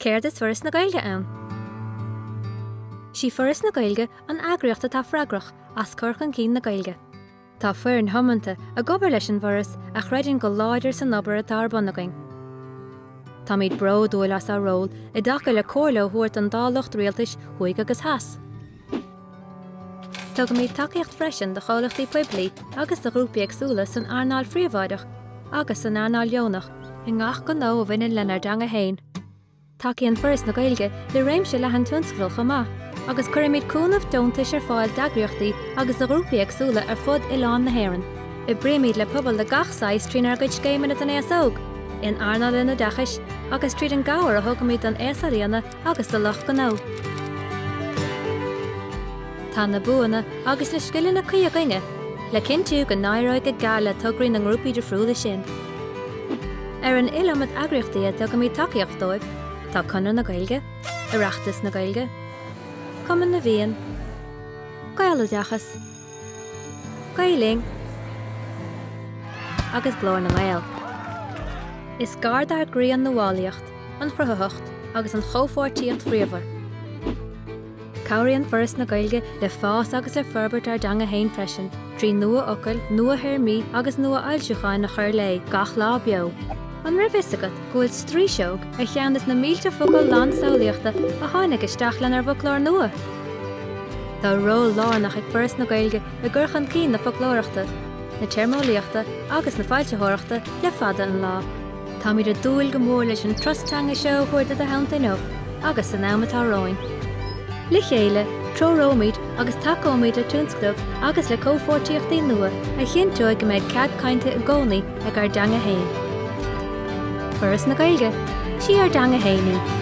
Céard is Foras na Gaeilge ann? Sí Foras na Gaeilge an eagraíocht atá freagrach as cur chun cinn na Gaeilge. Tá foireann thiomanta ag obair leis an bhForas a chreideann go láidir san obair atá ar bun againn. Táimid bródúil as ár ról i dtaca le comhairle a thabhairt don dá lucht rialtais thuaidh agus theas. Tugaimid tacaíocht freisin do chomhlachtaí poiblí agus do ghrúpaí éagsúla san earnáil phríobháideach agus san earnáil dheonach i ngach gnó a bhaineann lenár dteanga féin. Tacaíonn Foras na Gaeilge le réimse leathan tionscadal chomh maith, agus cuirimid cúnamh deontais ar fáil d'eagraíochtaí agus do ghrúpaí éagsúla ar fud oileán na hÉireann. Oibrímid le pobail de gach saghas trínár gcuid scéimeanna don aos óg, in earnáil an oideachais agus tríd an gcabhair a thugaimid don aos ealaíona agus do lucht gnó. Tá na buanna agus na scileanna cuí againne le cinntiú go n-éireoidh go geal le tograí na ngrúpaí difriúla sin. Ar an iliomad eagraíochtaí a dtugaimid tacaíocht dóibh, tá Conradh na Gaeilge, Oireachtas na Gaeilge, Cumann na bhFiann, Gaeloideachas, Gael Linn agus Glór na nGael. Is gar dár gcroí an nuálaíocht, an chruthaitheacht agus an chomhpháirtíocht bhríomhar. Cabhraíonn Foras na Gaeilge le fás agus le forbairt ár dteanga féin freisin, trí nua-fhocail, nua-théarmaí agus nua-fhoilseacháin a chur léi gach lá beo. An raibh fhios agat go bhfuil straoiseog ar cheann de na mílte focal lán samhlaíochta a tháinig isteach lenár bhfoclóir nua? Tá ról lárnach ag Foras na Gaeilge i gcur chun cinn na foclóireachta, na téarmeolaíochta agus na foilsitheoireachta le fada an lá. Táimid ag dúil go mór leis an turas teanga seo a thabhairt i do theannta inniu agus san am atá romhainn. Le chéile, treoróimid agus tacóimid le tionscnaimh agus le comhpháirtíochtaí nua a chinnteoidh go mbeidh cead cainte i gcónaí ag ár dteanga féin. Foras na Gaeilge, sí ár dteanga féin í.